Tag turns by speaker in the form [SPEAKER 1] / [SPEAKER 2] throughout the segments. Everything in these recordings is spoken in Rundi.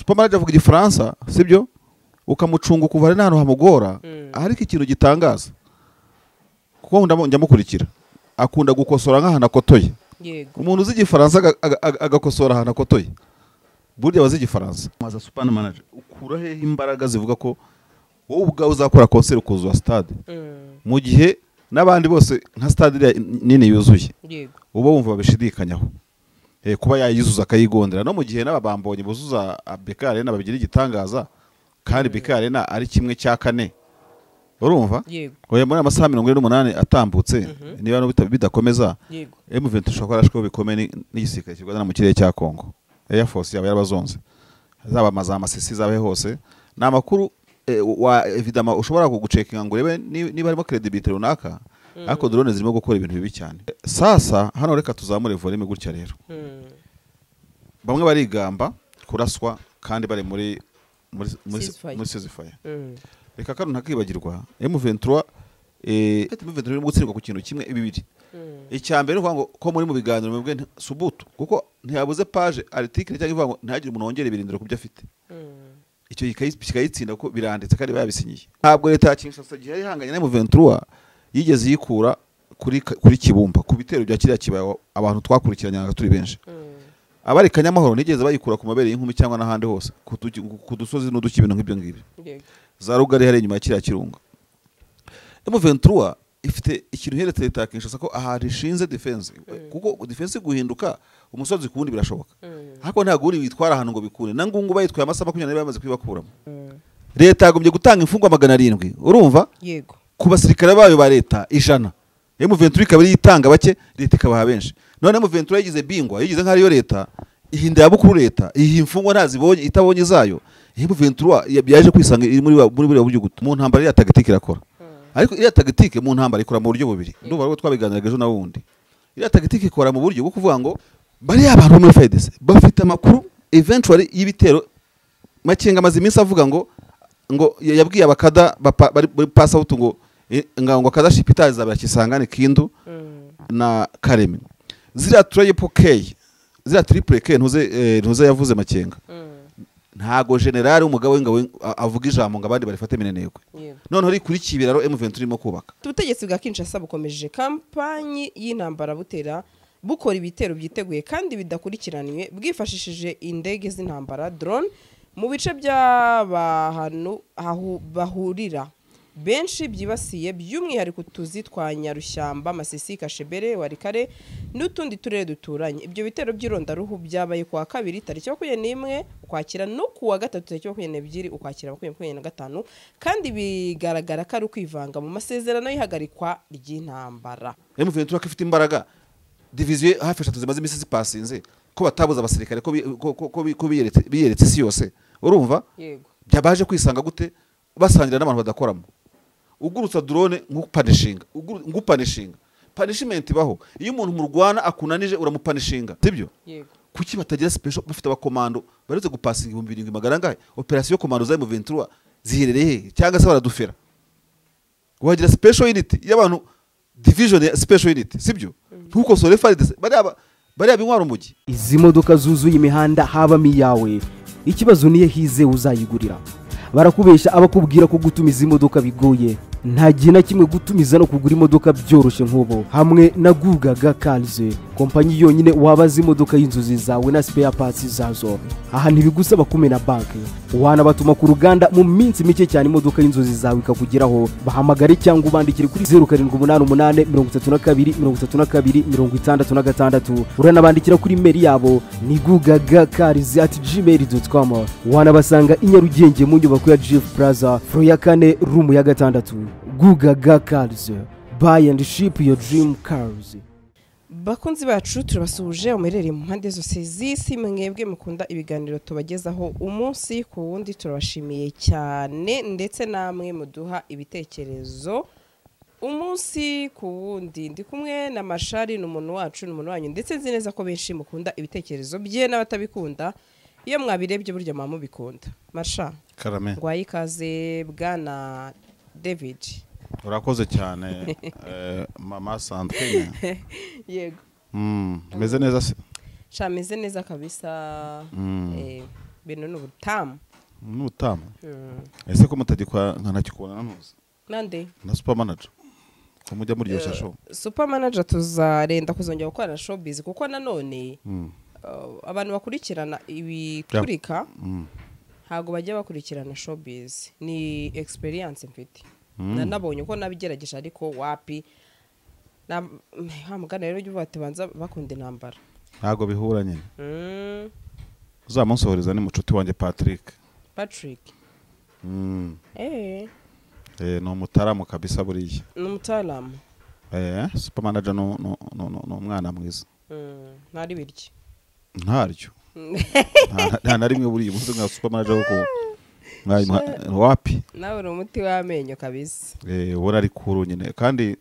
[SPEAKER 1] Super Manager avuga igifaransa, sibyo? Ukamucunga kuva ari n'ahantu hamugora. Ariko ikintu gitangaza, kuko njya mukurikira, akunda gukosora nk'ahantu akotoye. Umuntu uzi igifaransa agakosora ahantu akotoye, burya abazi igifaransa. Maza Super Manager, ukura hehe imbaraga zivuga ko wowe ubwawe uzakora concert ukuzura stade, mu gihe n'abandi bose nka stade nini yuzuye uba wumva babishidikanyaho? Kuba yayuzuza akayigondera, no mu gihe n'ababambonye buzuza BK Arena babigira igitangaza, kandi BK Arena ari kimwe cya kane, urumva? Oya, muri amasaha 48 atambutse, niba no bidakomeza, M23 ishobora kuba yarashweho bikomeye n'igisirikare kirwana mu kirere cya Congo. Air Force yaba yarabazonze, zaba amazamasisi zabe hose. Ni amakuru wa evidama ushobora kugucekinga ngo urebe niba harimo credibility runaka, ariko drone zirimo gukora ibintu bibi cyane. Sasa hano reka tuzamure volume gutya rero. Bamwe barigamba kuraswa kandi bari muri ceasefire. Reka kano ntakibagirwa M23 M23 irimo gutsindwa ku kintu kimwe bibiri. Icya mbere uvuga ngo ko muri mu biganiro mwebwe subutu, kuko ntiyabuze page article cyangwa ivuga ngo ntihagire umuntu wongera ibirindiro kubyo afite. Icyo kikayitsinda ko biranditse kandi babisinyiye. Ntabwo leta ya Kinshasa gihe ihanganye na M23 yigeze yikura kuri Kibumba ku bitero bya kiriya kibaya abantu twakurikiranye turi benshi. Abari Kanyamahoro nigeze bayikura ku mabere y'inkumi cyangwa n'ahandi hose ku dusozi n'uduki ibintu nk'ibyo ngibyo. Za rugari hari inyuma ya kiriya kirunga. M23 ifite ikintu heretse leta ya Kinshasa ko ahari ishinze defense, kuko defense guhinduka umusozi kuwundi birashoboka. Ariko ntabwo uri witwara ahantu ngo bikure. Na ngungu bayitwaye amasaha 24 bamaze kwibakuramo. Leta yagombye gutanga imfungwa 700, urumva?
[SPEAKER 2] Yego.
[SPEAKER 1] Ku basirikare bayo ba leta 100. M23 ikaba yitanga bake, leta ikabaha benshi. None M23 yagize bingwa, yagize nk'ariyo leta, ihinda yabukuru leta, iyi imfungwa ntazibonye itabonye zayo. M23 yaje kwisanga iri muri buriya buryo guto. Mu ntambara ya tactique irakora. Ariko iriya tactique mu ntambara ikora mu buryo bubiri. Ndumva rwo twabiganiraga ejo na wundi. Iriya tactique ikora mu buryo bwo kuvuga ngo bari abantu muri FARDC bafite amakuru eventually y'ibitero. Makenga amaze iminsi avuga ngo yabwiye abakada bari pass out ngo ngo kada shipita zabera Kisangani Kindu na Karemi. Ziriya triple K, ziriya triple K ntuze yavuze Makenga. Ntago general umugabo w'ingabo avuga ijambo ngo abandi barifate minenegwe. None uri kuri kibiraro M23 irimo kubaka.
[SPEAKER 2] Ubutegetsi bwa Kinshasa bukomeje kampanyi y'intambara butera bukora ibitero byiteguye kandi bidakurikiranywe bwifashishije indege z'intambara drone mu bice by'abantu bahurira benshi byibasiye by'umwihariko tuzi twa Nyarushyamba, Masisi, Kashebere, Warikare n'utundi turere duturanye. Ibyo bitero by'irondaruhu byabaye kuwa kabiri tariki 21 Ukwakira no kuwa gatatu tariki 22 Ukwakira 2025, kandi bigaragara ko ari kwivanga mu masezerano y'ihagarikwa ry'intambara.
[SPEAKER 1] M23 ko ifite imbaraga, division hafi 3 zimaze imisi zipasinze, ko batabuza abasirikare ko biyeretse isi yose, urumva?
[SPEAKER 2] Yego.
[SPEAKER 1] Byabaje kwisanga gute basangira n'abantu badakoramo. Ugurutsa drone ngupanishinga, ngupanishinga. Punishment baho. Iyo umuntu murwana akunanije uramupanishinga, sibyo?
[SPEAKER 2] Yego.
[SPEAKER 1] Kuki batagira special bafite abakomando baretse gupasinga 7500 angahe? Operation commando za M23 ziherereye he? Cyangwa se baradufera? Wagira special unit y'abantu, division ya special unit, sibyo? Ntukosore FARDC bari abinwara umugi.
[SPEAKER 3] Izi modoka zuzuye imihanda habamo iyawe. Ikibazo niye hize uzayigurira. Barakubesha abakubwira ko gutumiza imodoka bigoye. Nta gihe na kimwe gutumiza no kugura imodoka byoroshye nk'ubu. Hamwe na Gugaga Cars, kompanyi yonyine wabaza imodoka y'inzozi zawe na spare parts zazo. Aha ntibigusaba kumena banki, wanabatuma ku ruganda mu minsi mike cyane imodoka y'inzozi zawe ikakugeraho. Bahamagare cyangwa ubandikire kuri 0788 32 32 66. Uranabandikira kuri mail yabo ni gugagacars@gmail.com. Wanabasanga i Nyarugenge mu nyubako ya GF Plaza, floor ya 4, room ya 6. Gugaga Cars, buy and ship your dream cars.
[SPEAKER 2] Bakunzi bacu turabasuhuje muherereye mu mpande zose z'isi, mwebwe mukunda ibiganiro tubagezaho umunsi ku wundi, turabashimiye cyane ndetse namwe muduha ibitekerezo umunsi ku wundi. Ndi kumwe na Mashari, ni umuntu wacu, ni umuntu wanyu, ndetse nzi neza ko benshi mukunda ibitekerezo bye n'abatabikunda iyo mwabirebye burya mama mubikunda. Marsha,
[SPEAKER 1] Karame,
[SPEAKER 2] ngwaye ikaze bwana David.
[SPEAKER 1] Urakoze cyane mama Sandrine.
[SPEAKER 2] Yego.
[SPEAKER 1] Meze neza se?
[SPEAKER 2] Sha meze neza kabisa. Bintu ni ubutamu.
[SPEAKER 1] N'ubutamu. Ese ko mutagikora nkanakikubona ntuzi?
[SPEAKER 2] Nande?
[SPEAKER 1] Na super manager. Ko mujya muryoshya show.
[SPEAKER 2] Super manager tuzarenda kuzongera gukorana showbiz kuko nanone abantu bakurikirana ibiturika ntago bajya bakurikirana showbiz. Ni experience mfite. Nanabonye ko nabigerageje ariko wapi. Na hamugana rero ujye batibanza bakunda intambara.
[SPEAKER 1] Ntago bihura nyine. Uzamunsohoreza ni mucuti wanjye Patrick.
[SPEAKER 2] Patrick.
[SPEAKER 1] Ni umutaramu kabisa buriya.
[SPEAKER 2] Ni umutaramu.
[SPEAKER 1] Super manager no umwana mwiza.
[SPEAKER 2] Ntari birye.
[SPEAKER 1] Ntaryo. Nta na rimwe buriya umunsi nka super manager ko wapi.
[SPEAKER 2] Nawe uri umuti w'amenyo kabisa.
[SPEAKER 1] Ubona ari kuru nyine kandi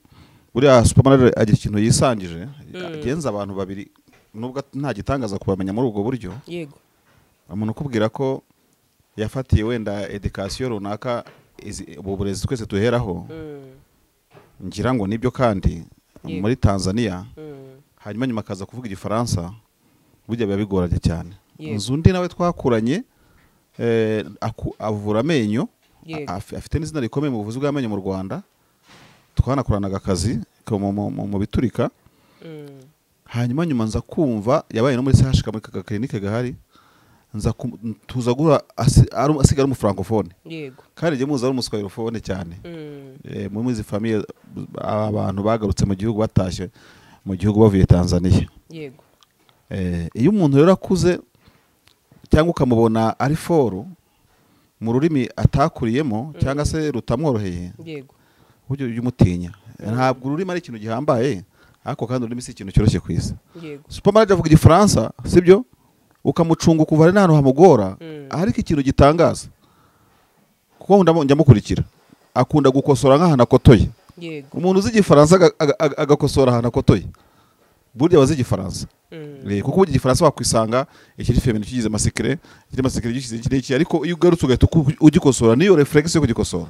[SPEAKER 1] buriya super manager agira ikintu yisangije agenza abantu babiri nubwo nta gitangaza kubamenya muri ubwo buryo.
[SPEAKER 2] Yego.
[SPEAKER 1] Umuntu ukubwira ko yafatiye wenda education runaka ubu burezi twese tuheraho ngira ngo nibyo kandi muri Tanzania hanyuma nyuma akaza kuvuga igifaransa burya biba bigoranye cyane. Nzu undi nawe twakuranye avura amenyo afite n'izina rikomeye mu buvuzi bw'amenyo mu Rwanda twanakoranaga akazi mu biturika hanyuma nyuma nza kumva yabaye no muri CHK muri ka clinique gahari nza tuza gura asigara mu francophone.
[SPEAKER 2] Yego.
[SPEAKER 1] Kandi je muza ari umuswayirophone cyane. Muri izi famille abantu bagarutse mu gihugu batashye mu gihugu bavuye Tanzania.
[SPEAKER 2] Yego.
[SPEAKER 1] Iyo umuntu rero akuze cyangwa ukamubona ari foro mu rurimi atakuriyemo cyangwa se rutamworoheye.
[SPEAKER 2] Yego.
[SPEAKER 1] Ujye umutinya. Ntabwo ururimi ari ikintu gihambaye ariko kandi ururimi si ikintu cyoroshye kwisa.
[SPEAKER 2] Yego.
[SPEAKER 1] Super manager avuga igifaransa sibyo? Ukamucunga kuva ari n'ahantu hamugora ariko ikintu gitangaza kuko njya mukurikira akunda gukosora nk'ahantu akotoye.
[SPEAKER 2] Yego.
[SPEAKER 1] Umuntu uzi igifaransa agakosora ahantu akotoye burya bazi igifaransa. Kuko burya igifaransa wakwisanga ikiri feminin kigize masikre ikiri masikre gikize iki n'iki ariko iyo ugarutse ugahita ugikosora niyo reflex yo kugikosora.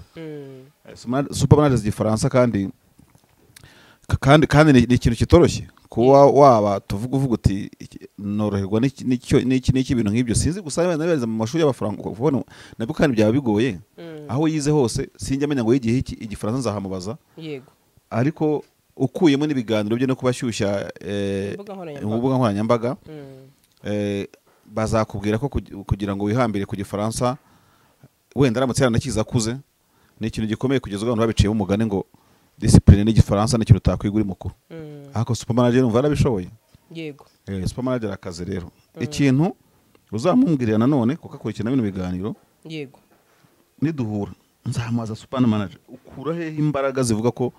[SPEAKER 1] Super manager igifaransa kandi ni ikintu kitoroshye kuba waba tuvuga uvuga uti noroherwa n'icyo n'iki ibintu nk'ibyo sinzi gusa nabariza mu mashuri y'abafrancophone nabwo kandi byaba bigoye aho yize hose sinjya amenya ngo yigihe iki igifaransa nzahamubaza.
[SPEAKER 2] Yego.
[SPEAKER 1] Ariko ukuyemo n'ibiganiro bye no kubashyushya imbuga nkoranyambaga bazakubwira ko kugira ngo wihambire ku gifaransa wenda aramutse yaranakiza akuze ni ikintu gikomeye kugeza abantu babiciye umugani ngo discipline n'igifaransa ni ikintu utakwiga uri mukuru. Ariko super manager umva arabishoboye.
[SPEAKER 2] Yego.
[SPEAKER 1] Super manager akaze rero. Ikintu uzamumbwirira nanone kuko akurikirana bino biganiro.
[SPEAKER 2] Yego.
[SPEAKER 1] Niduhura nzamubaza super manager ukura hehe imbaraga zivuga ko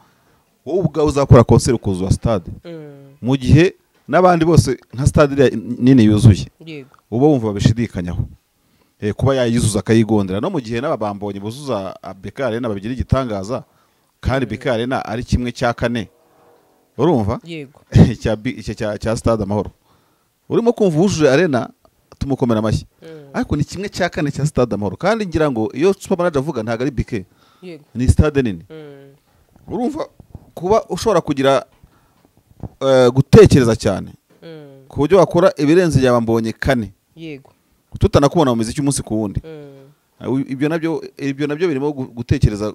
[SPEAKER 1] wowe ubwawe uzakora concert ukuzura stade mu gihe n'abandi bose nka stade nini yuzuye.
[SPEAKER 2] Yego.
[SPEAKER 1] Uba wumva babishidikanyaho. Kuba yayuzuza akayigondera no mu gihe n'ababambonye buzuza BK Arena babigira igitangaza kandi BK Arena ari kimwe cya kane urumva.
[SPEAKER 2] Yego.
[SPEAKER 1] Cya stade Amahoro urimo kumva wujuje arena tumukomera amashyi ariko ni kimwe cya kane cya stade Amahoro kandi ngira ngo iyo super manager avuga ntago ari BK.
[SPEAKER 2] Yego.
[SPEAKER 1] Ni stade nini. Urumva kuba ushobora kugira gutekereza cyane ku buryo wakora ibirenze yabambonye kane.
[SPEAKER 2] Yego.
[SPEAKER 1] Tutanakubona mu miziki umunsi ku wundi. Ibyo nabyo birimo gutekereza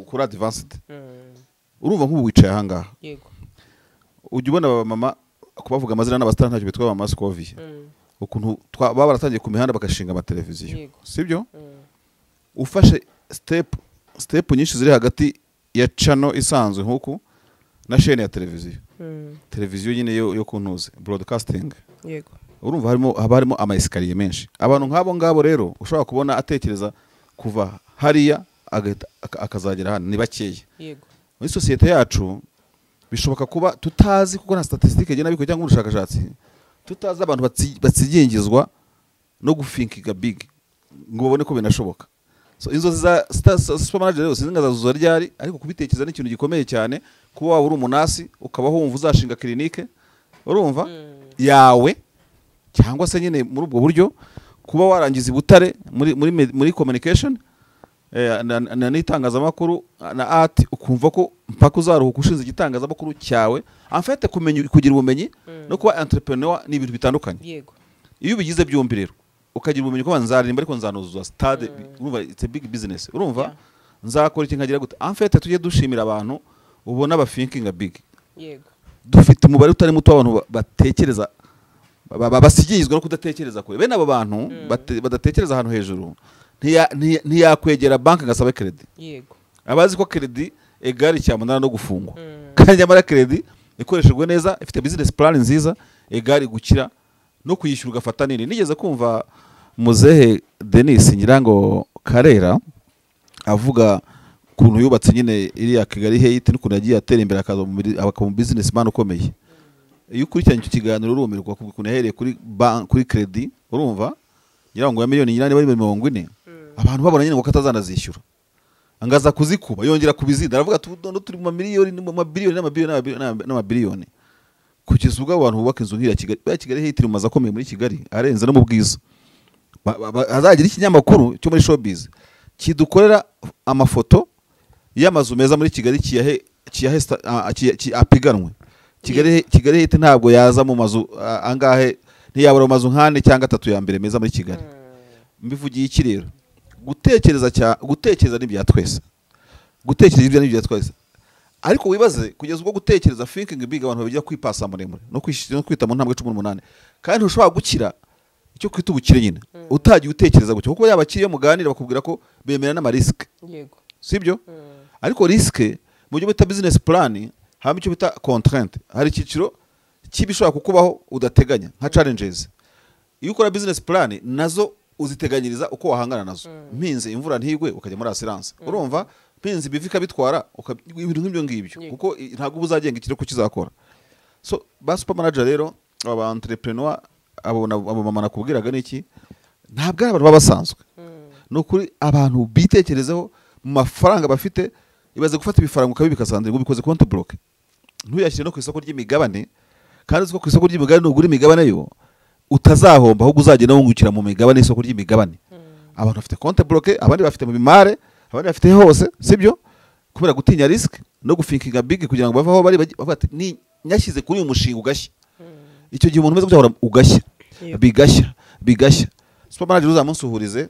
[SPEAKER 1] kuri advanced. Urumva nk'ubu wicaye aha ngaha.
[SPEAKER 2] Yego.
[SPEAKER 1] Ujya ubona aba mama kubavuga amazina n'abastar ntacyo bitwa mama Scovia. Ukuntu baba baratangiye ku mihanda bagashinga amateleviziyo. Sibyo? Ufashe step nyinshi ziri hagati ya channel isanzwe nkuku na chaîne ya televiziyo. Televiziyo nyine yo kuntuze broadcasting.
[SPEAKER 2] Yego.
[SPEAKER 1] Urumva haba harimo ama escalier menshi. Abantu nk'abo ngabo rero ushobora kubona atekereza kuva hariya akazagera hano ni bakeya.
[SPEAKER 2] Yego.
[SPEAKER 1] Muri societe yacu bishoboka kuba tutazi kuko na statistique igena biko cyangwa ubushakashatsi tutazi abantu batsigingizwa no gufinkiga big ngo babone ko binashoboka. So inzozi za super manager rero sinzi ngazazuza ryari ariko kubitekereza ni ikintu gikomeye cyane kuba waba uri umunasi ukabaho wumva uzashinga clinique urumva yawe cyangwa se nyine muri ubwo buryo kuba warangiza ibutare muri muri muri communication na n'itangazamakuru na art ukumva ko mpaka uzaruhuka ushinze igitangazamakuru cyawe en fait kumenya kugira ubumenyi no kuba entrepreneur ni ibintu bitandukanye.
[SPEAKER 2] Yego.
[SPEAKER 1] Iyo ubigize byombi rero ukagira ubumenyi ko nzaririmba ariko nzanuzuza stade, urumva it's a big business, urumva nzakora iki nkagira gute. En fait tujye dushimira abantu ubona ba thinking big.
[SPEAKER 2] Yego,
[SPEAKER 1] dufite umubare utari muto w'abantu batekereza basigizwa no kudatekereza kure. Bene abo bantu badatekereza ahantu hejuru ntiyakwegera banki ngasaba credit.
[SPEAKER 2] Yego,
[SPEAKER 1] abazi ko credit egari cyamunara no gufungwa, kandi nyamara credit ikoreshejwe neza ifite business plan nziza egari gukira no kuyishyura ugafata nini. Nigeze kumva muzehe Denis ngirango Karera avuga kuntu yubatse nyine iriya Kigali Heights n'ukuntu yagiye atera imbere akaza mu business man ukomeye. Iyo ukurikiranye icyo kiganiro urumirwa ukuntu yahereye kuri kuri credit, urumva ngira ngo ya miliyoni 8 bari 40, abantu babona nyine ngo katazanazishyura, angaza kuzikuba yongera kubizinda, aravuga turi mu miliyoni mu mabiliyoni n'amabiliyoni n'amabiliyoni, kugeza ubwo abantu bubaka inzu nk'iriya Kigali. Bya Kigali Heights mu mazu akomeye muri Kigali arenze no mu bwiza. Hazagira ikinyamakuru cyo muri showbiz kidukorera amafoto y'amazu meza muri Kigali kiyahe apiganwe. Kigali Heights ntabwo yaza mu mazu angahe, ntiyabura mu mazu nkane cyangwa atatu ya mbere meza muri Kigali. Mbivugiye iki rero? Gutekereza ni bya twese, gutekereza ibyo ni bya twese, ariko wibaze kugeza ubwo gutekereza thinking big abantu babigira kwipasa muremure no kwishira no kwita mu ntambwe 18, kandi ushobora gukira icyo kwita ubukire nyine utagiye utekereza gutyo, kuko yabakiriye muganira bakubwira ko bemera n'ama risk.
[SPEAKER 2] Yego,
[SPEAKER 1] sibyo? Ariko risk mu byo bita business plan haba icyo bita contrainte, hari icyiciro kibishobora kukubaho udateganya nka challenges. Iyo ukora business plan nazo uziteganyiriza uko wahangana nazo. Mpinze imvura ntigwe ukajya muri assurance, urumva mpinze ibivika bitwara ibintu nk'ibyo ngibyo, kuko ntabwo uzagenga ikireko kizakora. So ba super manager rero, aba entrepreneur, abo mama nakubwiraga niki, ntabwo ari abantu babasanzwe. No kuri abantu bitekerezeho mu mafaranga bafite, ibaze gufata ibifaranga ukabibika sandre ngo ubikoze compte bloqué, ntuyashyire no ku isoko ry'imigabane, kandi uzi ko ku isoko ry'imigabane nugura imigabane yo utazahomba, ahubwo uzagenda wungukira mu migabane y'isoko ry'imigabane. Abantu bafite compte bloqué, abandi bafite mu bimare, abandi bafite hose, sibyo? Kubera gutinya risk no gufinkinga big kugira ngo bave aho bari, bavuga ati ni nyashyize kuri uyu mushinga ugashya. Icyo gihe umuntu umeze gutya ugashya, bigashya bigashya. Super manager uzamunsuhurize,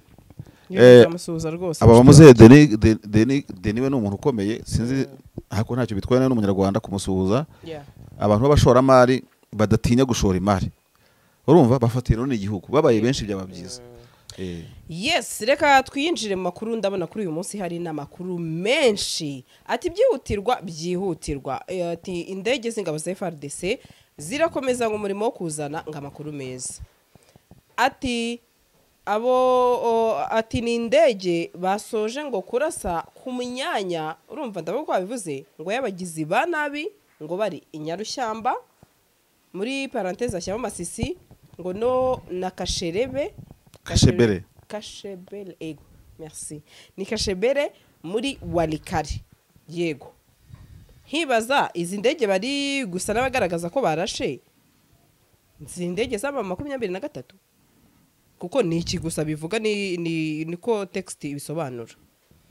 [SPEAKER 1] aba bamuzehe Denis we ni umuntu ukomeye, sinzi ariko ntacyo bitwaye n'umunyarwanda kumusuhuza. Abantu b'abashoramari badatinya gushora imari, urumva bafatira none igihugu, babaye benshi byaba byiza.
[SPEAKER 2] Yes, reka twinjire mu makuru. Ndabona kuri uyu munsi hari n'amakuru menshi ati byihutirwa byihutirwa, ati indege z'ingabo za FARDC zirakomeza ngo umurimo wo kuzana ngo amakuru meza, ati abo ati ni indege basoje ngo kurasa ku myanya, urumva ndabona ko babivuze ngo y'abagizi ba nabi ngo bari i Nyarushyamba, muri parenthèse ashyamo Masisi, ngo no na Kasherebe
[SPEAKER 1] Kashebere
[SPEAKER 2] Kashebere, ego merci, ni Kashebere muri Walikari. Yego, nkibaza izi ndege bari gusa n'abagaragaza ko barashe izi ndege z'aba 23, kuko ni iki gusa bivuga ni niko text ibisobanura,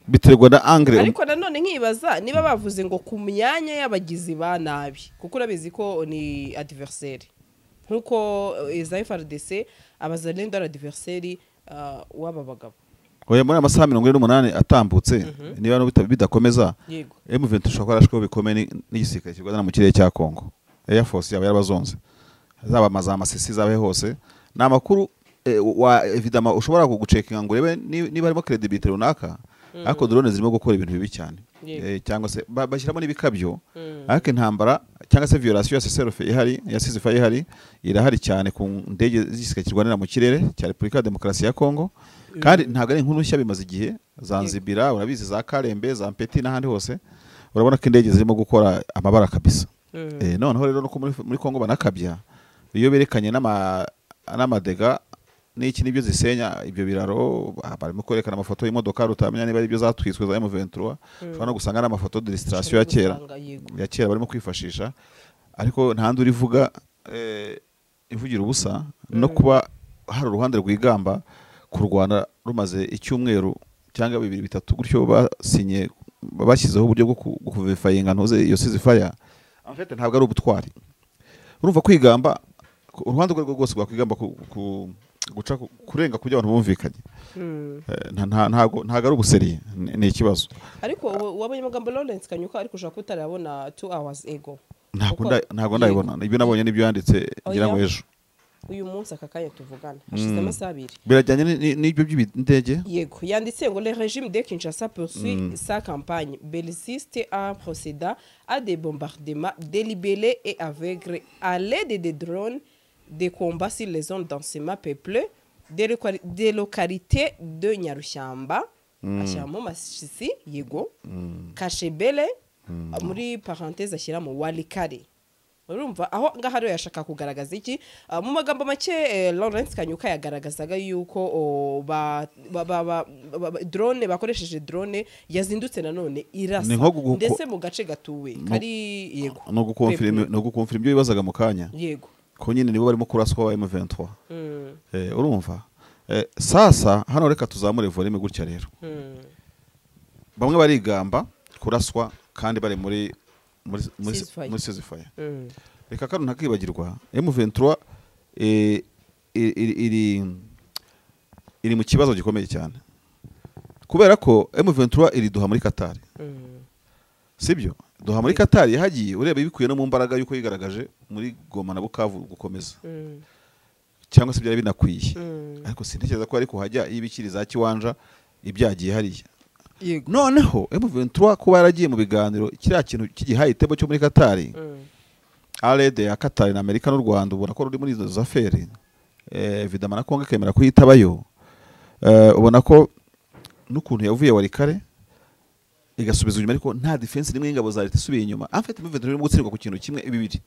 [SPEAKER 1] biterwa na angle.
[SPEAKER 2] Ariko nanone nkibaza niba bavuze ngo ku myanya y'abagizi ba nabi, kuko urabizi ko ni adversaire nkuko za FARDC abazalendo ari adversaire w'aba bagabo.
[SPEAKER 1] Oya, muri amasaha 48 atambutse niba no bidakomeza M23 ushobora arashwe bikomeye n'igisirikare kirwana mu kirere cya Congo. Air Force yaba yarabazonze, zaba amazamasisi zabe hose. Ni amakuru wa evidama ushobora kugucekinga ngo urebe niba harimo credibility runaka, ariko drone zirimo gukora ibintu bibi cyane, cyangwa se bashyiramo n'ibikabyo. Ariko intambara cyangwa se violation ya cessez-le-feu ihari, ya ceasefire ihari, irahari cyane ku ndege z'igisirikare kirwanira mu kirere cya Repubulika ya Demokarasi ya Congo. Kandi ntabwo ari inkuru nshya, bimaze igihe. Zanzibira urabizi, za Karembe, za Mpeti n'ahandi hose, urabona ko indege zirimo gukora amabara kabisa. Noneho rero no muri Congo banakabya iyo berekanye n'amadega n'iki nibyo zisenya ibyo biraro, barimo kwerekana amafoto y'imodoka rutamenya niba ari ibyo zatwitswe za M23, ushobora no gusanga n'amafoto d'illustration ya kera barimo kwifashisha, ariko nta ndi urivuga ivugira ubusa. No kuba hari uruhande rwigamba ku Rwanda rumaze icyumweru cyangwa 2 3 gutyo basinye, bashyizeho uburyo bwo kuverifyinga ntuze iyo ceasefire, en fait ntabwo ari ubutwari. Urumva kwigamba uruhande rwo rwose rwakwigamba ku Guca kurenga kubyo abantu bumvikanye. Ntago ari ubuseriye, ni ikibazo.
[SPEAKER 2] Ariko wabonye amagambo Lawrence Kanyuka ariko ushaka kutarabona 2 hours ago.
[SPEAKER 1] Ntago ndayibona. Ibyo nabonye nibyo yanditse ngira ngo ejo.
[SPEAKER 2] Uyu munsi aka kanya tuvugana hashize amasaha abiri.
[SPEAKER 1] Birajyanye n'ibyo by'indege?
[SPEAKER 2] Yego, yanditse ngo le régime de Kinshasa poursuit sa campagne belliciste en procédant à des bombardements délibérés et aveugles à l'aide des drones de combat sur les zones densément peuplées des localités de Nyarushyamba, ashyiramo Masisi, yego, Kashebele, muri parenthèse ashyiramo Walikare. Urumva aho ngaha rero yashaka kugaragaza iki? Mu magambo make Lawrence Kanyuka yagaragazaga yuko drone bakoresheje drone yazindutse nanone irasa ndetse mu gace gatuwe kari yego
[SPEAKER 1] no gukonfirma ibyo bibazaga mu kanya.
[SPEAKER 2] Yego,
[SPEAKER 1] ko nyine nibo barimo kuraswa wa M23. Urumva sasa hano reka tuzamure volume gutya rero. Bamwe barigamba kuraswa kandi bari muri ceasefire. Reka kano ntakibagirwa M23 iri mu kibazo gikomeye cyane kubera ko M23 iri Doha muri Qatar. Sibyo? Doha muri Qatar yahagiye ureba ibikuye no mu mbaraga yuko yigaragaje muri Goma na Bukavu gukomeza. Cyangwa se byari binakwiye. Ariko sintekereza ko ari kuhajya ibikiri za kiwanja ibyagiye hariya.
[SPEAKER 2] Yego.
[SPEAKER 1] Noneho M23 kuba yaragiye mu biganiro kiriya kintu kigihaye itebo cyo muri Qatar. ARD ya Qatar na Amerika n'u Rwanda ubona ko ruri muri izo affaire. Vidama na Kongo kemera kuyitabayo. Ubona ko n'ukuntu yavuye Walikare igasubiza inyuma ariko nta defense nimwe ingabo za leta isubiye inyuma. En fait M23 irimo gutsindwa ku kintu kimwe bibiri.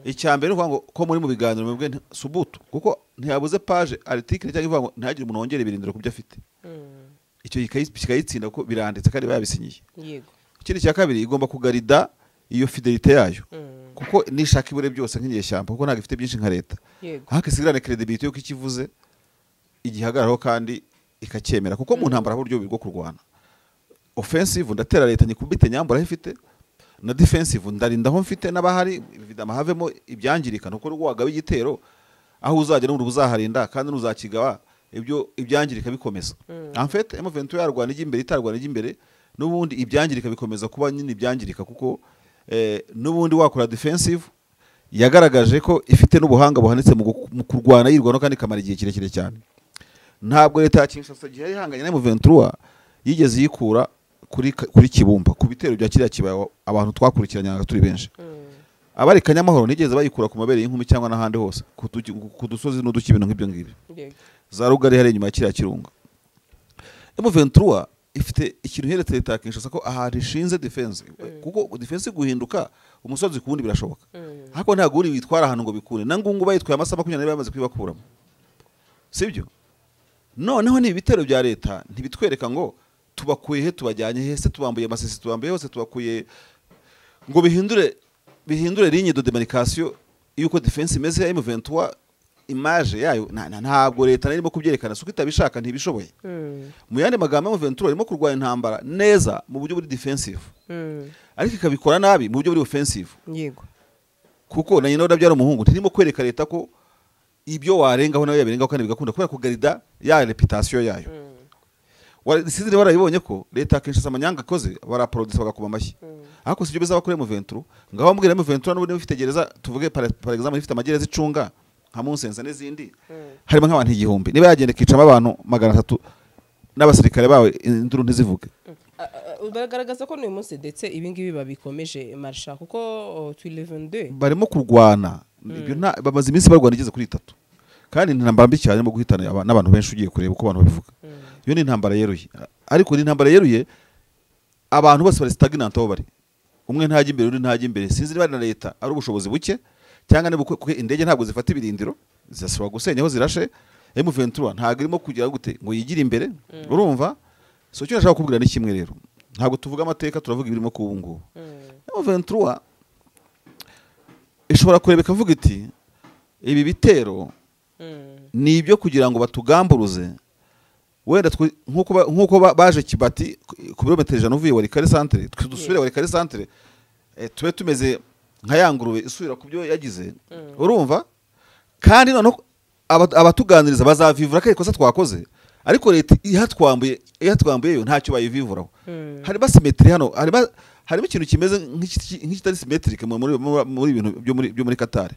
[SPEAKER 1] Icya mbere uvuga ngo ko muri mu biganiro mwebwe subutu kuko ntiyabuze page article cyangwa ivuga ngo ntihagire umuntu wongera ibirindiro kubyo afite. Icyo kikayitsinda ko biranditse kandi babisinyiye.
[SPEAKER 2] Yego.
[SPEAKER 1] Ikindi cya kabiri igomba kugarida iyo fidelité yayo. Kuko nishaka ibure byose nk'inyeshyamba kuko ntago ifite byinshi nka leta.
[SPEAKER 2] Yego.
[SPEAKER 1] Hakisigarane credibility yuko ikivuze igihagararaho kandi ikacyemera kuko mu ntambara buryo bwo kurwana. Offensive ndatera leta nyikubite nyambura ifite na defensive ndarinda aho mfite n'abahari vidama havemo ibyangirika nuko rwo wagaba igitero aho uzagera n'ubu uzaharinda kandi n'uzakigaba ibyo ibyangirika bikomeza. En fait M23 yarwana ijya imbere itarwana ijya imbere n'ubundi ibyangirika bikomeza kuba nyine ibyangirika kuko n'ubundi wakora defensive yagaragaje ko ifite n'ubuhanga buhanitse mu kurwana yirwana kandi kamara igihe kirekire cyane. Ntabwo leta ya Kinshasa gihe ihanganye na M23 yigeze yikura kuri Kibumba ku bitero bya kiriya kibaya abantu twakurikiranye turi benshi. Abari Kanyamahoro nigeze bayikura ku mabere y'inkumi cyangwa n'ahandi hose ku dusozi n'uduki ibintu nk'ibyo ngibyo. Za rugari hari inyuma ya kiriya kirunga. M23 ifite ikintu heretse leta ya Kinshasa ko ahari ishinze defense kuko defense guhinduka umusozi ku wundi birashoboka. Ariko ntago uri witwara ahantu ngo bikure na ngungu bayitwaye amasaha 24 bamaze kwibakuramo. Sibyo? Noneho ni ibitero bya leta ntibitwereka ngo tubakuye he tubajyanye he se tubambuye amasisi tubambuye hose tubakuye ngo bihindure ligne de demarcation yuko defense imeze ya M23 image yayo ntabwo leta narimo kubyerekana suko itabishaka ntibishoboye. Mu yandi magambo M23 irimo kurwanya intambara neza mu buryo buri defensive. Ariko ikabikora nabi mu buryo buri offensive.
[SPEAKER 2] Yego.
[SPEAKER 1] Kuko na nyina ndabyara umuhungu ntirimo kwereka leta ko ibyo warengaho nayo yabirengaho kandi bigakunda kubera kugarida ya reputation yayo. Sinzi barayibonye ko leta Kinshasa amanyanga akoze baraproduce bagakoma amashyi. Ariko sibyo bizaba kuri M23 ngaho mbwira M23 n'ubundi bifite gereza tuvuge par exemple ifite amagereza icunga nka Munsenza n'izindi harimo nk'abantu 1000 niba yagenda kicamo abantu 300 n'abasirikare bawe induru ntizivuge.
[SPEAKER 2] Baragaragaza ko n'uyu munsi ndetse ibi ngibi babikomeje marsha kuko 22
[SPEAKER 1] barimo kurwana ibyo bamaze iminsi barwana igeze kuri 3 kandi intambara mbi cyane mu guhitana n'abantu benshi ugiye kureba uko abantu babivuga. Iyo ni intambara yeruye ariko ni intambara yeruye abantu bose bari stagnant aho bari umwe ntajya imbere undi ntajya imbere sinzi niba na leta ari ubushobozi buke cyangwa niba indege ntabwo zifata ibirindiro zisaba gusenya aho zirashe. M23 ntabwo irimo kugira gute ngo yigire imbere. Urumva so cyo nashaka kubwira ni kimwe rero ntabwo tuvuga amateka turavuga ibirimo kubu ngubu. M23 ishobora kureba ikavuga iti ibi bitero ni ibyo kugira ngo batugamburuze wenda nkuko baje Kibati ku birometero 100 uvuye Walikare centre dusubire Walikare centre tube tumeze nka yangurube isubira ku byo yagize. Urumva kandi noneho Abatuganiriza bazavivura ko ikosa twakoze, ariko leta ihatwambuye yo ntacyo bayivivuraho. Harimo symétrie hano, harimo ikintu kimeze nk'ikitari symétrique muri ibintu byo muri Qatar.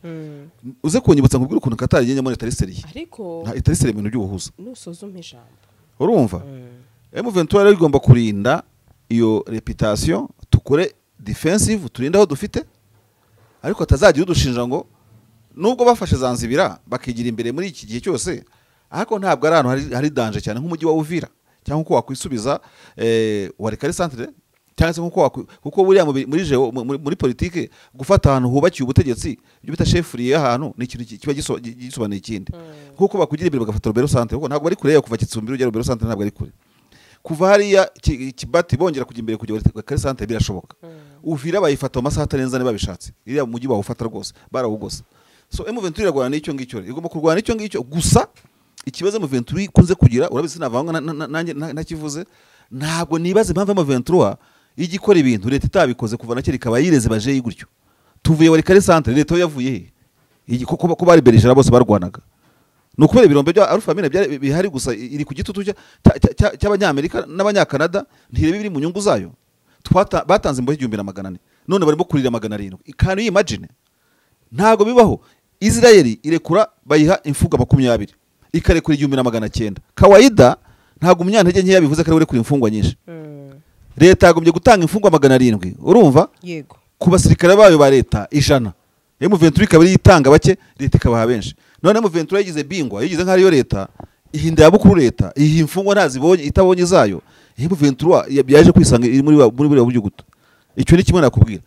[SPEAKER 1] Uze kunyibutsa nkubwire ukuntu Qatar igenda muri itari sérieux.
[SPEAKER 2] Ariko
[SPEAKER 1] nta itari sérieux ibintu by'ubuhuza.
[SPEAKER 2] Nusuzuma ijambo.
[SPEAKER 1] Urumva, M23 rero igomba kurinda iyo réputation, tukore defensive, turinde aho dufite, ariko atazagira udushinja ngo nubwo bafashe Zanzibira bakigira imbere muri iki gihe cyose, ariko ntabwo ari ahantu hari danger cyane nk'umujyi wa Uvira, cyangwa uko wakwisubiza Walikale centre, cyangwa se nkuko kuko buriya muri géo muri politique gufata ahantu hubakiye ubutegetsi, ibyo bita chef-lieu ahantu, ni ikintu kiba gisobanuye ikindi. Kuko bakugira imbere bagafata Rubero centre, kuko ntabwo bari kure kuva Kitsumbiro ugera Rubero centre, ntabwo ari kure. Kuva hariya Kibati bongera kujya imbere kujya Walikale centre birashoboka. Uvira bayifata mu masaha atarenze ane babishatse, iriya mujyi bawufata rwose barawugose. So M23 irarwana n'icyo ngicyo, igomba kurwana n'icyo ngicyo. Gusa ikibazo M23 ikunze kugira, urabizi sinavanga nanjye ntakivuze, ntabwo nibaza impamvu M23 ijya ikora ibintu leta itabikoze kuva na kera, ikaba yireze bajeyi gutyo. Tuvuye Walikale centre, leta yo yavuye he? Ko bari berijera bose barwanaga, ni ukubera ibirombe bya Alpha Mine bihari gusa, iri ku gitutu cy'Abanyamerika n'Abanyakanada, ntirebe ibiri mu nyungu zayo. Batanze imbohe 1400, none barimo kurira 700. Can you imagine? Ntabwo bibaho. Israel irekura, bayiha imfungwa 20, ikarekura 1900. Kawaida ntabwo umunyantege nkeya bivuze ko ari urekura imfungwa nyinshi. Leta yagombye gutanga imfungwa 700, urumva?
[SPEAKER 2] Yego.
[SPEAKER 1] Ku basirikare bayo ba leta 100, M23 ikaba yitanga bake, leta ikabaha benshi. None M23 yagize bingwa, yigize nk'aho ariyo leta ihinda ya bukuru, leta iyi imfungwa ntazibonye, itabonye zayo. M23 yaje kwisanga iri muri buriya buryo guto. Icyo ni kimwe nakubwira.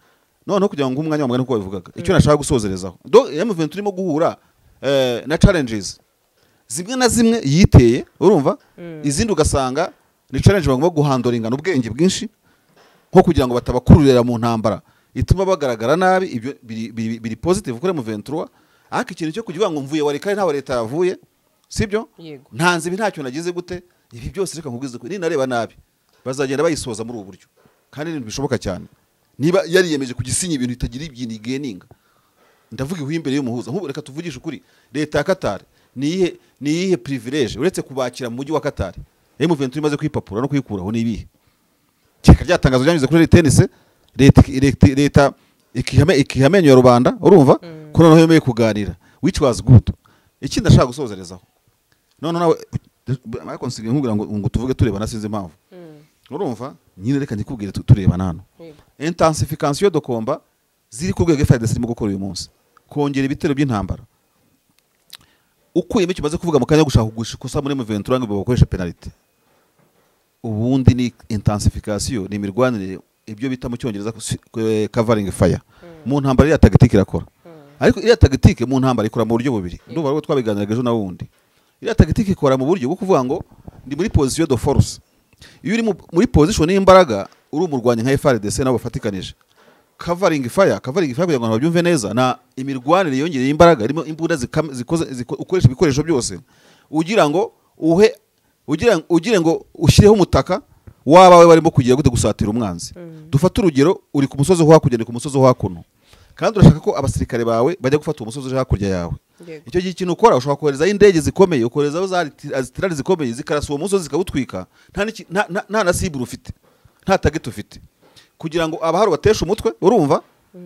[SPEAKER 1] Noneho kugira ngo umwanya wa mugani uko babivugaga, icyo nashaka gusozerezaho, do M23 irimo guhura na challenges zimwe na zimwe yiteye, urumva, izindi ugasanga ni challenge bagomba guhandoringana ubwenge bwinshi, nko kugira ngo batabakururira mu ntambara ituma bagaragara nabi. Ibyo biri positive kuri M23. Ariko ikintu cyo kugira ngo mvuye Walikale ntaho leta yavuye, sibyo?
[SPEAKER 2] Yego.
[SPEAKER 1] Ntanze ibi, ntacyo nagize gute, ibi byose reka nkubwize ko ninareba nabi bazagenda bayisoza muri ubu buryo, kandi ibintu bishoboka cyane niba yariyemeje kugisinya ibintu itagira ibintu igeninga. Ndavuga ihuye imbere y'umuhuza. Nk'ubu reka tuvugishe ukuri, leta ya Qatar ni iyihe privilege uretse kubakira mu mujyi wa Qatar M23 imaze kwipapura no kwikuraho? Ni ibihe kereka rya tangazo ryanyuze kuri tennis, leta ikiha amenyo ya rubanda, urumva, ko noneho yemeye kuganira, which was good. Ikindi ndashaka gusozerezaho, none nawe ariko nsigaye nkubwira ngo tuvuge turebana, sinzi impamvu. Urumva nyine, reka ndikubwire turebana hano.
[SPEAKER 2] Yego.
[SPEAKER 1] Intensification de combat ziri ku rwego FARDC irimo gukora uyu munsi, kongera ibitero by'intambara, ukuyemo icyo umaze kuvuga mu kanya gushaka kugurisha ikosa muri M23 ngo bakoreshe penalty, ubundi ni intensification, ni imirwanire, ibyo bita mu Cyongereza covering fire. Mu ntambara iriya tactique irakora, ariko iriya tactique mu ntambara ikora mu buryo bubiri. Ndumva ariko twabiganiraga ejo na wundi. Iriya tactique ikora mu buryo bwo kuvuga ngo ndi muri position de force. Iyo uri muri position y'imbaraga, uri umurwanyi nka FARDC nabo bafatikanije, covering fire. Covering fire, kugira ngo abantu babyumve neza, na imirwanire yongereye imbaraga irimo imbunda zikoze ukoresha ibikoresho byose ugira ngo uhe ugira ngo ushyireho umutaka wabawe barimo kugira gute, gusatira umwanzi. Dufate urugero, uri ku musozi wo hakurya, ni ku musozi wo hakuno, kandi urashaka ko abasirikare bawe bajya gufata uwo musozi uri hakurya yawe. Icyo gihe ikintu ukora, ushobora koherezaho indege zikomeye, ukoherezaho za artillerie zikomeye, zikarasa uwo musozi zikawutwika, nta na cible ufite, nta target ufite, kugira ngo abahari bateshe umutwe, urumva,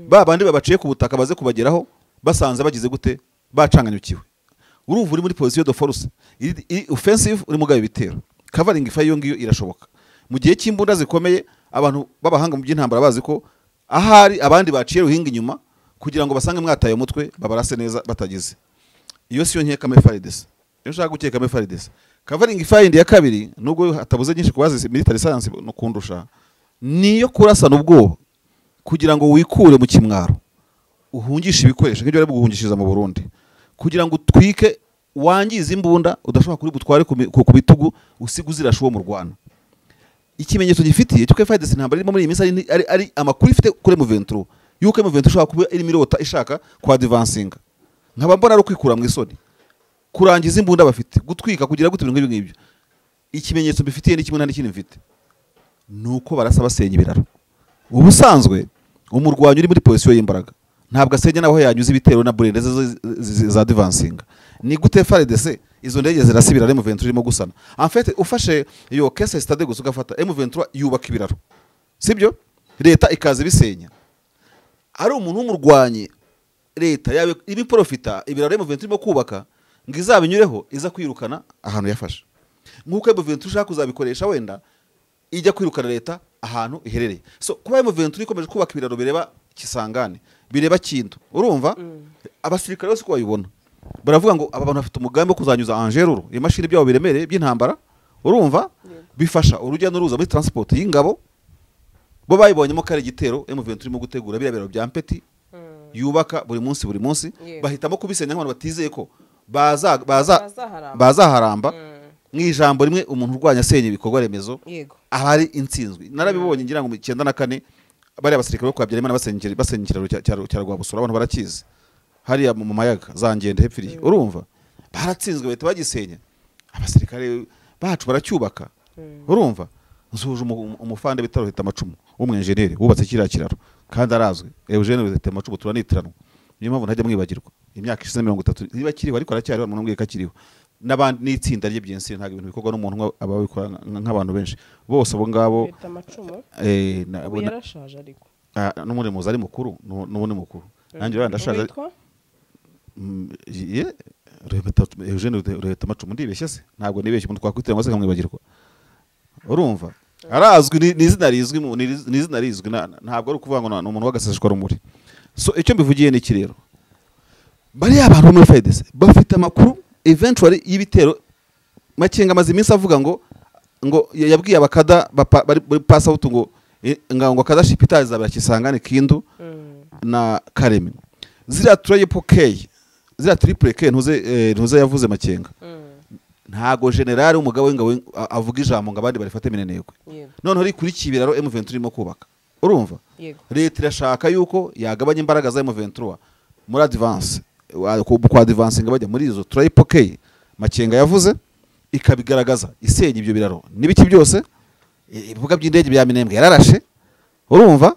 [SPEAKER 1] ba bandi babaciye ku butaka baze kubageraho basanze bagize gute, bacanganyukiwe. Urumva, uri muri position de force iri offensive, uri mugaba ibitero. Covering fire iyo ngiyo irashoboka mu gihe cy'imbunda zikomeye. Abantu b'abahanga mu by'intambara bazi ko ahari abandi baciye ruhinga inyuma kugira ngo basange mwataye umutwe, babarase neza batagize. Iyo siyo nkeka FARDC. Iyo nshaka gukeka FARDC, covering fire ya kabiri, nubwo hatabuze nyinshi kubazi military science no kundusha, niyo kurasana ubwoba kugira ngo wikure mu kimwaro, uhungishe ibikoresho nk'ibyo bari guhungishiriza mu Burundi, kugira ngo utwike, wangize imbunda udashobora kuri butware ku bitugu, usiga uzirasha uwo mu Rwanda. Ikimenyetso gifitiye cy'uko FARDC intambara irimo muri iyi minsi ari amakuru ifite kuri M23, yuko M23 ishobora kuba irimo irota ishaka kwa advancinga, nkaba mbona ari ukwikura mu isoni, kurangiza imbunda bafite, gutwika, kugira gute, ibintu nk'ibyo ngibyo. Ikimenyetso mbifitiye ni kimwe, nta n'ikindi mfite, ni uko barasa basenya ibiraro. Ubusanzwe umurwanyi uri muri position y'imbaraga ntabwo asenya n'aho yanyuze ibitero na burende za advancinga. Ni gute FARDC izo ndege zirasibira M23 irimo gusana? En fait ufashe iyo case stade gusa ugafata M23 yubaka ibiraro, sibyo? Leta ikaza ibisenya. Ari umuntu w'umurwanyi, leta yabe ibiprofita ibiraro M23 irimo kubaka ngo izabinyureho iza kwirukana ahantu yafashe, nk'uko M23 ushaka kuzabikoresha wenda ijya kwirukana leta ahantu iherereye. So kuba M23 ikomeje kubaka ibiraro bireba Kisangani, bireba Kindu, urumva abasirikare bose ko bayibona baravuga ngo aba bantu bafite umugambi wo kuzanyuza Angeruru imashini byabo biremereye by'intambara, urumva bifasha urujya n'uruza muri transport y'ingabo. Bo bayibonyemo kare igitero M23 irimo gutegura biriya biraro bya Mpeti yubaka buri munsi buri munsi, bahitamo kubisenya nk'abantu batizeye ko bazaharamba. Mu ijambo rimwe umuntu urwanya asenya ibikorwa remezo aba ari intsinzwi. Narabibonye ngira ngo mu 94 bari abasirikare bo kwa Habyarimana basenya ikiraro cya Rwabusoro, abantu barakizi hariya mu mayaga za Ngende hepfiriye, urumva baratsinzwe bahita bagisenya, abasirikare bacu baracyubaka, urumva. Nzuje umufande bita Ruhita Amacumu w'umwenjeneri wubatse kiriya kiraro kandi arazwi, Eugene Ruhita Amacumu turanitiranwa, niyo mpamvu ntajya mwibagirwa. Imyaka ishize 30 niba akiriho, ariko aracyariho, umuntu mbwiye ko akiriho, n'abandi n'itsinda rye byensi. Ntabwo ibintu bikorwa n'umuntu aba abikora nk'abantu benshi bose abo ngabo.
[SPEAKER 2] Yarashaje ariko
[SPEAKER 1] n'ubundi muzi ari mukuru, n'ubundi mukuru nanjye ndashaje. Eugene Ruhita Amacumu ndibeshye se? Ntabwo nibeshye, umuntu twakwitira ngo se nkamwibagirwa, urumva arazwi, ni izina rizwi, ni izina rizwi, ntabwo ari ukuvuga ngo ni umuntu w'agaseseshwa rumuri. So icyo mbivugiye ni iki rero, bariya abantu bo muri FARDC bafite amakuru eventually y'ibitero. Makenga amaze iminsi avuga ngo yabwiye abakada bari pass out ngo ngo kada shipita izabera Kisangani, Kindu na Karemi. Ziriya triple K, ziriya triple K ntuze yavuze Makenga, ntago general umugabo w'ingabo avuga ijambo ngo abandi barifate minenegwe. Noneho rikurikiye ibiraro M23 irimo kubaka, urumva leta irashaka yuko yagabanya imbaraga za M23 muri advance, kwa advancing bajya muri izo triple K Makenga yavuze, ikabigaragaza isenya ibyo biraro n'ibiki byose. Ibibuga by'indege bya Minembwe yararashe, urumva.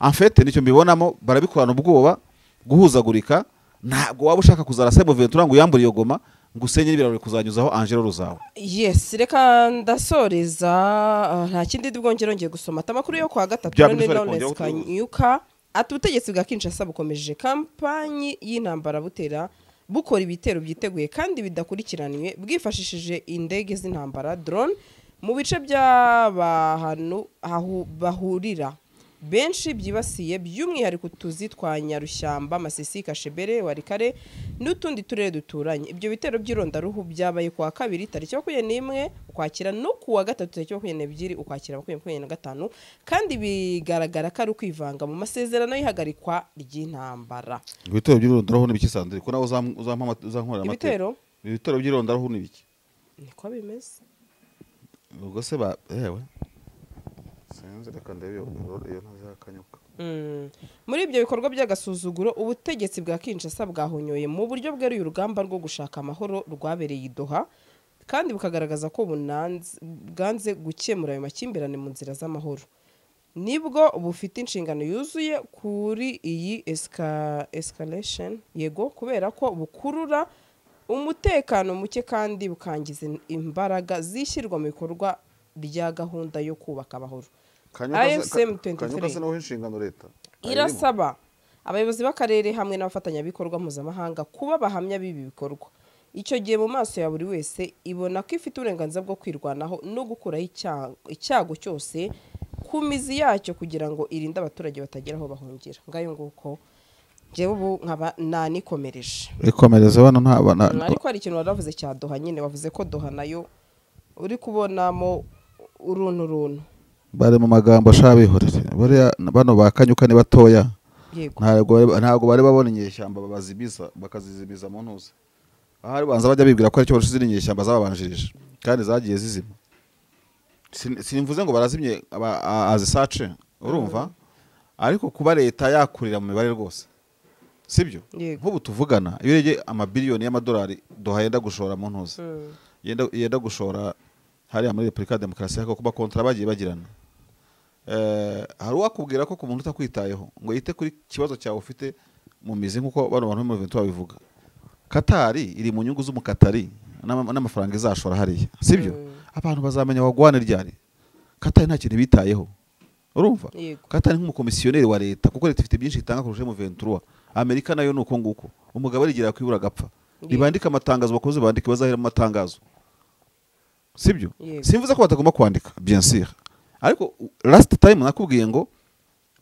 [SPEAKER 1] En fait nicyo mbibonamo, barabikorana ubwoba, guhuzagurika. Ntabwo waba ushaka kuzarasa M23 ngo uyambure iyo Goma ngo usenye n'ibiraro kuzanyuzaho Angelo Ruzawe.
[SPEAKER 2] Yes, reka ndasoreza, nta kindi ndibwongere ngiye gusoma amakuru yo kwa gatatu. None Lawrence Kanyuka ati ubutegetsi bwa Kinshasa bukomeje kampanyi y'intambara butera bukora ibitero byiteguye kandi bidakurikiranywe bwifashishije indege z'intambara drone mu bice by'abantu bahurira benshi byibasiye by'umwihariko utuzi twa Nyarushyamba, Masisi, Kashebere, Warikare n'utundi turere duturanye. Ibyo bitero by'irondaruhu byabaye kuwa kabiri tariki 21 Ukwakira no kuwa gatatu tariki 22 Ukwakira 2025, kandi bigaragara ko ari ukwivanga mu masezerano y'ihagarikwa ry'intambara.
[SPEAKER 1] Ibitero by'irondaruhu n'ibiki Sandrine? Ko nawe uzankorera amateka. Ibitero by'irondaruhu n'ibiki?
[SPEAKER 2] Niko bimeze.
[SPEAKER 1] Ubwo se ba ewe sinzi, reka ndebe iyo ntazakanyuka.
[SPEAKER 2] Muri ibyo bikorwa by'agasuzuguro ubutegetsi bwa Kinshasa bwahonyoye mu buryo bweruye urugamba rwo gushaka amahoro rwabereye i Doha, kandi bukagaragaza ko bwanze gukemura ayo makimbirane mu nzira z'amahoro. Nibwo bufite inshingano yuzuye kuri iyi escalation, yego, kubera ko bukurura umutekano muke kandi bukangiza imbaraga zishyirwa mu bikorwa rya gahunda yo kubaka amahoro. AFC M23 irasaba abayobozi b'akarere hamwe n'abafatanyabikorwa mpuzamahanga kuba bahamya b'ibi bikorwa. Icyo gihe mu maso ya buri wese ibona ko ifite uburenganzira bwo kwirwanaho no gukuraho icyago cyose ku mizi yacyo kugira ngo irinde abaturage batagera aho bahungira. Ngayo nguko njyewe ubu nkaba nanikomereje.
[SPEAKER 1] Ikomereze bano nta
[SPEAKER 2] ariko hari ikintu waravuze cya Doha nyine, wavuze ko Doha nayo uri kubonamo uruntu
[SPEAKER 1] bari mu magambo ashabihorere. Bariya bano bakanyuka ni batoya, ntabwo bari babona inyeshyamba babazibiza bakazizibiza mu ntuze. Ahari banza bajya bibwira ko aricyo barushize inyeshyamba zababanjirije kandi zagiye zizima. Simvuze ngo barazimye azisace, urumva, ariko kuba leta yakurira mu mibare rwose sibyo. Nk'ubu tuvugana iyo urebye amabiliyoni y'amadolari Doha yenda gushora mu ntuze, yenda gushora hariya muri Repubulika ya Demokarasi ya Kongo kontra bagiye bagirana. Hari uwakubwira ko ku muntu utakwitayeho ngo yite kuri kibazo cyawe ufite mu mizi nk'uko bano bantu mu Ventura babivuga, Katari iri mu nyungu z'umukatari n'amafaranga izashora hariya, sibyo? Abantu bazamenya wagwane ryari. Katari nta kintu bitayeho, urumva? Katari nk'umukomisiyoneri wa leta, kuko leta ifite byinshi itanga kurusha M23. Amerika nayo nuko nguko, umugabo arigira kwibura agapfa. Nibandika amatangazo, bakoze bandike, bazahera mu matangazo, sibyo? Simvuze ko batagomba kwandika, bien sûr, ariko last time nakubwiye ngo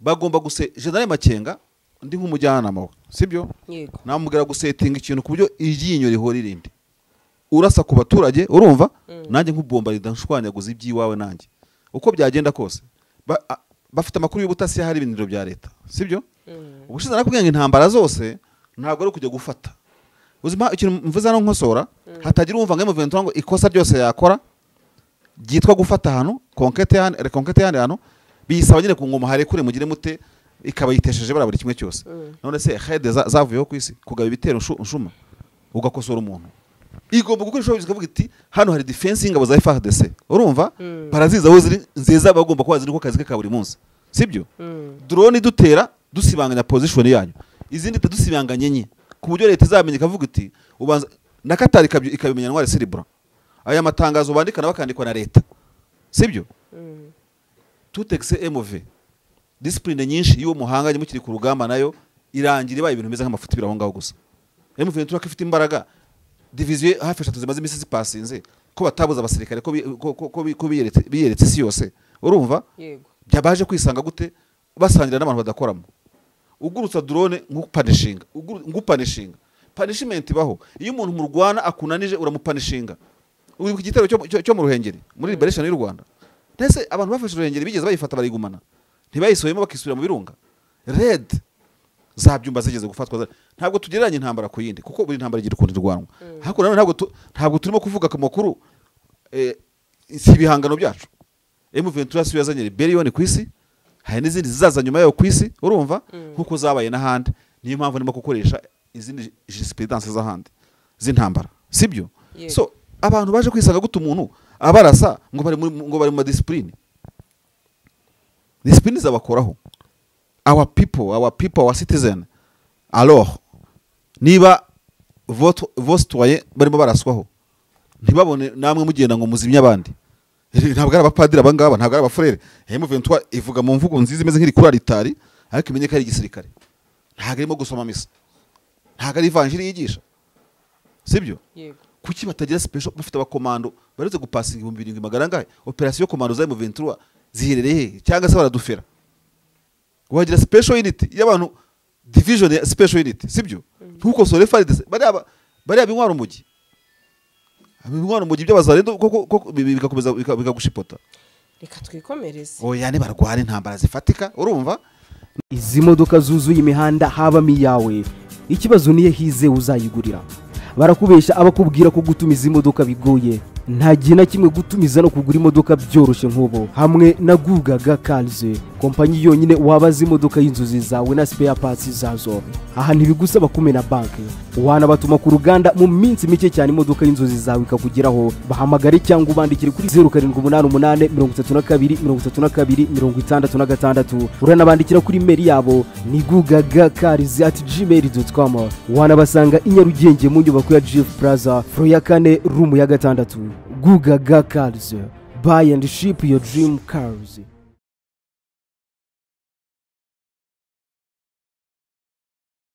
[SPEAKER 1] bagomba guse General Makenga, ndi nk'umujyanama we, sibyo? Namubwira gusetinga ikintu ku buryo iryinyo rihora irindi, urasa ku baturage, urumva? Nanjye nk'ubombarida nshwanyaguza iby'iwawe, nanjye uko byagenda kose. Bafite amakuru y'ubutasi hari ibiniro bya leta, sibyo? Ubushize nakubwiye ngo intambara zose ntabwo ari ukujya gufata. Uzima ikintu mvuze hano nkosora, hatagira umva ngo M23 ngo ikosa ryose yakora ryitwa gufata ahantu, conquête hano, reconquête hano, hano biyisaba nyine ku ngoma harekure mugire mute, ikaba yitesheje bara buri kimwe cyose. None se head zavuyeho ku isi kugaba ibitero nshuma ugakosora umuntu, igomba gukoresha ibyo ikavuga iti hano hari defense y'ingabo za FARDC, urumva? Baraziza aho ziri nziza, bagomba kuba ziri ko kazi ka buri munsi, sibyo? Drone dutera dusibanganya position yanyu, izindi tadusibanganye nye, ku buryo leta izamenya ikavuga iti ubanza na Katari ikabimenya ntware cerebral. Aya matangazo bandika bakandikwa na leta, sibyo? Tutexe MV discipline nyinshi y'uwo muhanganye mukiri ku rugamba nayo irangira ibaye ibintu bimeze nk'amafuti biraho ngaho gusa. M23 ko ifite imbaraga, division hafi 3 zimaze imisi zipasinze, ko batabuza abasirikare, ko biyeretse isi yose, urumva? Byabaje kwisanga gute basangira n'abantu badakoramo. Ugurutsa drone ngupanishinga, ngupanishinga, punishment baho. Iyo umuntu murwana akunanije uramupanishinga. Uri ku gitero cyo mu Ruhengeri muri liberation y'u Rwanda, ndetse abantu bafashe Ruhengeri bigeze bayifata barigumana, ntibayisoyemo bakisubira mu birunga. Red za byumba zigeze gufatwa. Ntabwo tugereranya intambara ku yindi, kuko buri ntambara igira ukuntu irwanwa. Ariko nanone ntabwo turimo kuvuga ku makuru, si ibihangano byacu. M23 si yazanye rebellion ku isi, hari n'izindi zizaza nyuma yayo ku isi, urumva? Nkuko zabaye n'ahandi. Niyo mpamvu ndimo gukoresha izindi jurisprudence z'ahandi z'intambara, sibyo? So abantu baje kwisanga gute umuntu abarasa ngo bari mu discipline, discipline zabakoraho. Our people, our citizen, alors niba vos citoyens barimo baraswaho, ntibabone namwe mugenda ngo muzimye abandi. Ntabwo ari abapadiri abangaba, ntabwo ari abafurere. M23 ivuga mu mvugo nziza imeze nk'iri kuri alitari, ariko imenye ko ari igisirikare. Ntabwo arimo gusoma misa, ntabwo ari ivanjiri yigisha, sibyo? Kuki batagira special, bafite abakomando baretse gupasinga 7,000 angahe? Operation commando za M23 ziherereye he? Cyangwa se baradufera? Wagira special unit y'abantu, division ya special unit, sibyo? Ntukosore FARDC, bariya binwara umugi, abinwara umugi by'abazarendo koko bigakomeza bikagushipota.
[SPEAKER 2] Reka twikomereze.
[SPEAKER 1] Oya ne barwana intambara zifatika, urumva?
[SPEAKER 3] Izi modoka zuzuye imihanda habamo iyawe, ikibazo niye hize uzayigurira. Barakubesha abakubwira ko gutumiza imodoka bigoye. Nta gihe na kimwe gutumiza no kugura imodoka byoroshye nk'ubu hamwe na Gugaga Cars, kompanyi yonyine wabaza imodoka y'inzozi zawe na spare parts zazo. Aha ntibigusaba kumena banki, wanabatuma ku ruganda mu minsi mike cyane imodoka y'inzozi zawe ikakugeraho. Bahamagare cyangwa ubandikire kuri 0788 32 32 66. Uranabandikira kuri mail yabo ni gugagacars@gmail.com. Wanabasanga i Nyarugenge mu nyubako ya GF Plaza, floor ya 4, room ya 6. Gugaga Cars, buy and ship your dream cars.